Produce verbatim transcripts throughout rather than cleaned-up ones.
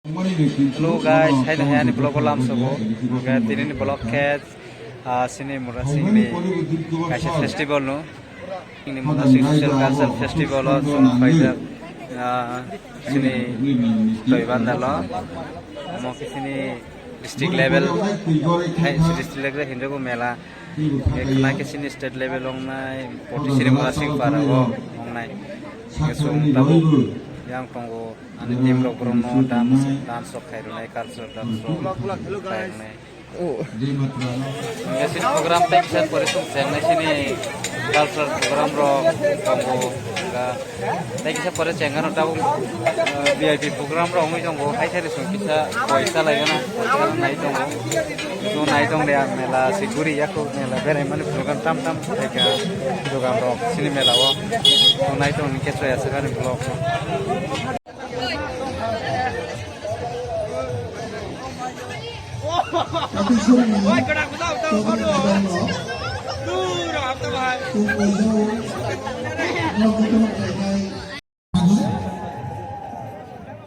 Hello guys, hai hai ani vlog o lamsogo. Hwnkhe tinini vlog khe, ah, chini Murasingni kaisa festival no. Chini Murasing Social Cultural Festival o chwng phaijak, ah, chini Toibandalo. Omo khe chini district level, hai, district level hinjago mela. Khe khna khe chini state level wngnai, Potisiri Murasing para o wngnai. Khe chwng tabuk yang tongo, ani team rok borokno dance, dance rok khai rwnai, cultural dance rok khai rwnai. Hwnkhe chini program tei kisa pore chwng chengnai chini cultural program rok tongo, hwnkha. Tei kisa pore chengano tabuk, eh, V I P program rok wngwi tongo, hai sari song kisa poisa laigana, poisa nai tongo. Chwng nai tong de ang mela, Siguri yaku mela berai mani program tam tam thaika dogan rok chini mela o. Chwng nai tong ni keso ya sakani vlog.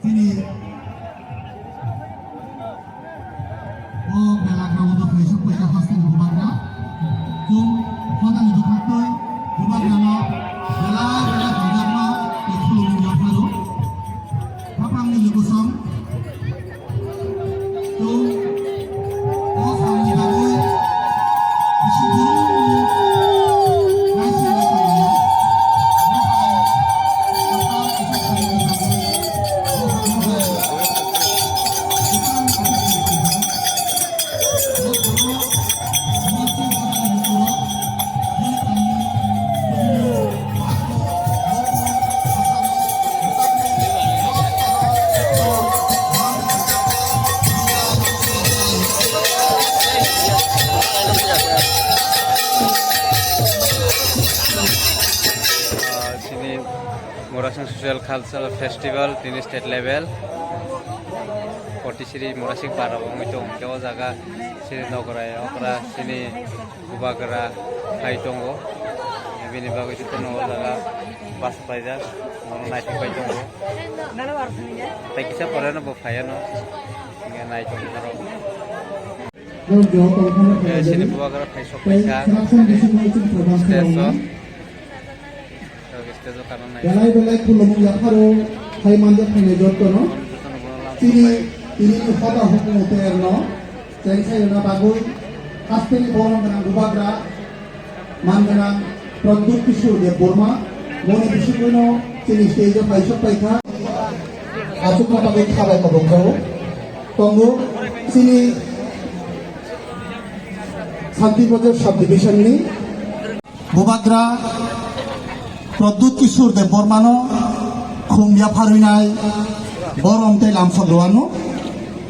Chini o mela ground o kaisa paisa hostel bubagra. Chwng hodani bwkhaktwi bubagrano belai belai hamjakma tei khulumung yapharo. Khapangni lukusong. Chwng o salni bagwi bisi borok naisingwi tongo. Chini Murasing Social Cultural Festival tini state level. Potisiri Murasing para wngwi tongo, hwnkhe o jaga chini nokrai okra chini bubagra hai tongo, bini bagwi jotono o jaga bus paijak, bono naithok bai tongo. Tei kisa pore no bo phaiya no, hwnkhe naithok aro. Chini bubagra phai sok paikha stage o. Belai belai khulumung yapharo hai manjak phainai jottono. Chini, tini ni hoda hukmu terno chengsaina bagwi hasteni borom gwnang bubagra man gwnang Pradyut Kishore Debbarma moni bisingwino chini stage o paisok paikha. Achukna bagwi khabai kobok khawo tongo chini Santi Bazar subdivision ni. Bubagra Pradyut Kishore Debbarmano khum yapharwinai borom tei lamsok rwano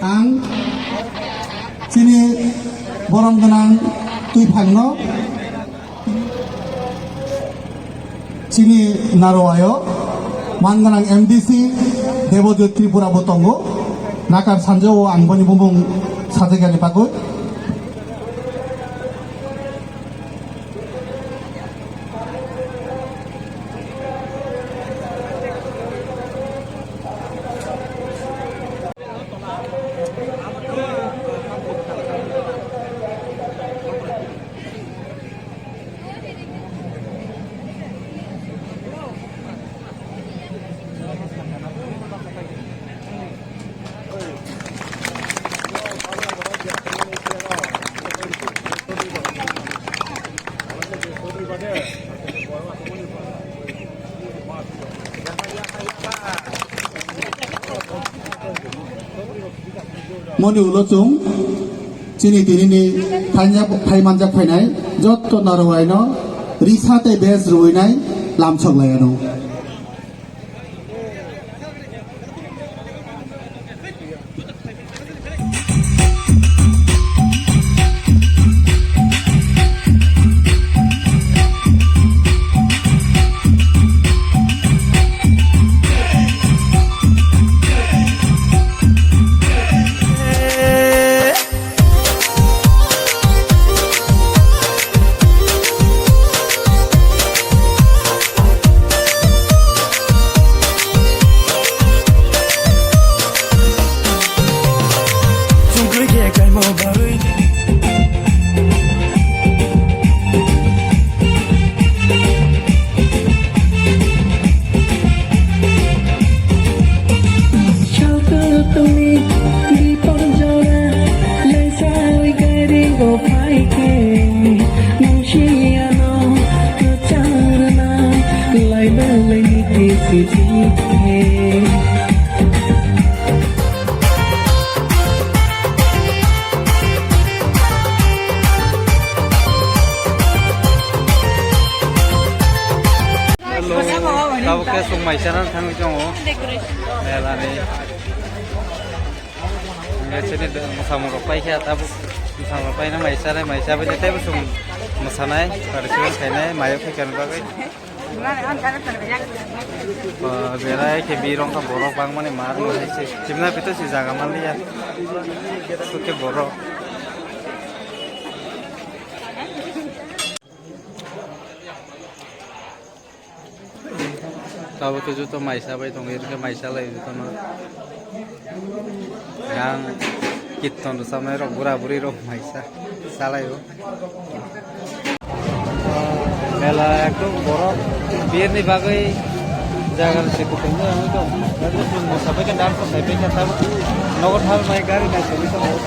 ang chini borom gwnang twiphangno chini narowayo man gwnang M D C Debojyot Tripura bo tongo. Nakar sanjao ang boni bumung sajakani bagwi. Moni ulo chwng chini tinini phainjak, phai manjak phainai jotto narowaino risa tei bes rwinai lamsok laiano. Maisa rok thangwi tongo. Mela ni. Hingke chini mwsamung rok paikha tabuk. Mwsamung rok paina maisa rai maisa bai tei bo chwng mwsanai participate khainai mayo khaikha bagwi. Berai khe birong kha borok bangmani mar no hai se. Chimna pito si jaga manliya. Suke borok. Tabuk khe joto maisa bai tongo, iri khe maisa lai jotono. Yang kirton rwchapnai rok, bura buri rok maisa salai o. Mela ekdom borok birni bagwi jaga se kutung no ang tong. Mosa bai khe dance khai bai khe tabuk nogo thal mai gari nai sogwi tongo.